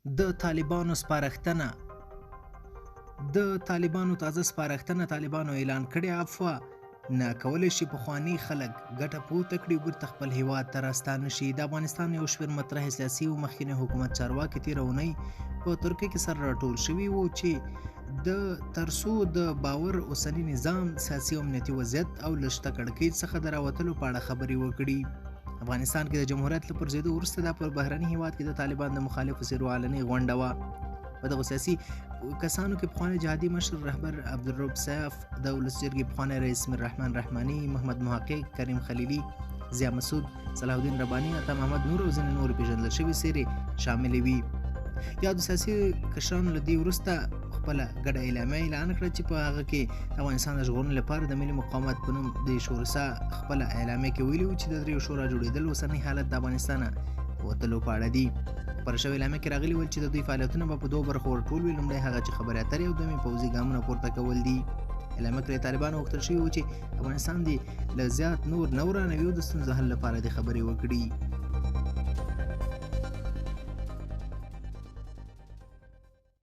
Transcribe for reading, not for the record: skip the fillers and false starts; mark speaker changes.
Speaker 1: د طالبانو سپارښتنه. د طالبانو تازه سپارښتنه، طالبانو اعلان کړې عفوه نه کولی شي پخواني خلک ګټه پورته کړي او بیرته خپل هیواد ته راستانه شي. د افغانستان یو شمېر مطرح سیاسي او مخکینی حکومت چارواکي تېره اونۍ په ترکیه کې سره راټول شوي وو چې د ترڅو د باور اوسني نظام، سیاسي او امنیتي وضعیت او له شته کړکېچ څخه د راوتلو په اړه خبرې وکړي. افغانستان کې د جمهوریت له پرځېدو وروسته دا په بهرني هیواد کې د طالبان د مخالفو څېرو علني غونډه وه. په دغو سیاسي کسانو کې پخوانی جهادي مشر رهبر عبدالرب سیاف، د ولس جرګې پخوانی رئیس میر رحمان رحماني، محمد محقق، کریم خلیلي، ضیا مسعود، صلاح الدین رباني، عطا محمد نور او ځینې نور پېژندل شوي څېرې شاملې وي. یادو سیاسي کشرانو له دې وروسته خپله ګډه اعلامیه اعلان کړه چې په هغه کې د افغانستان د ژغورنې لپاره د ملي مقاومت په نوم د شورسا خپله اعلامیه کې ویلي وو چې د دریو شورا جوړېدل اوسنی حالت د افغانستانه وتلو په اړه دي. خپره شوې اعلامیه کې راغلي ول چې د دوی فعالیتونه به په دوو برخو ورټول وي، لومړی هغه چې خبرې اترې او دویم پوځي ګامونه پورته کول دي. اعلامیه کې له طالبانو غوښتل شوي وو چې افغانستان دې له زیات نور نه ورانوي او د ستونزو حل لپاره دې خبرې وکړي.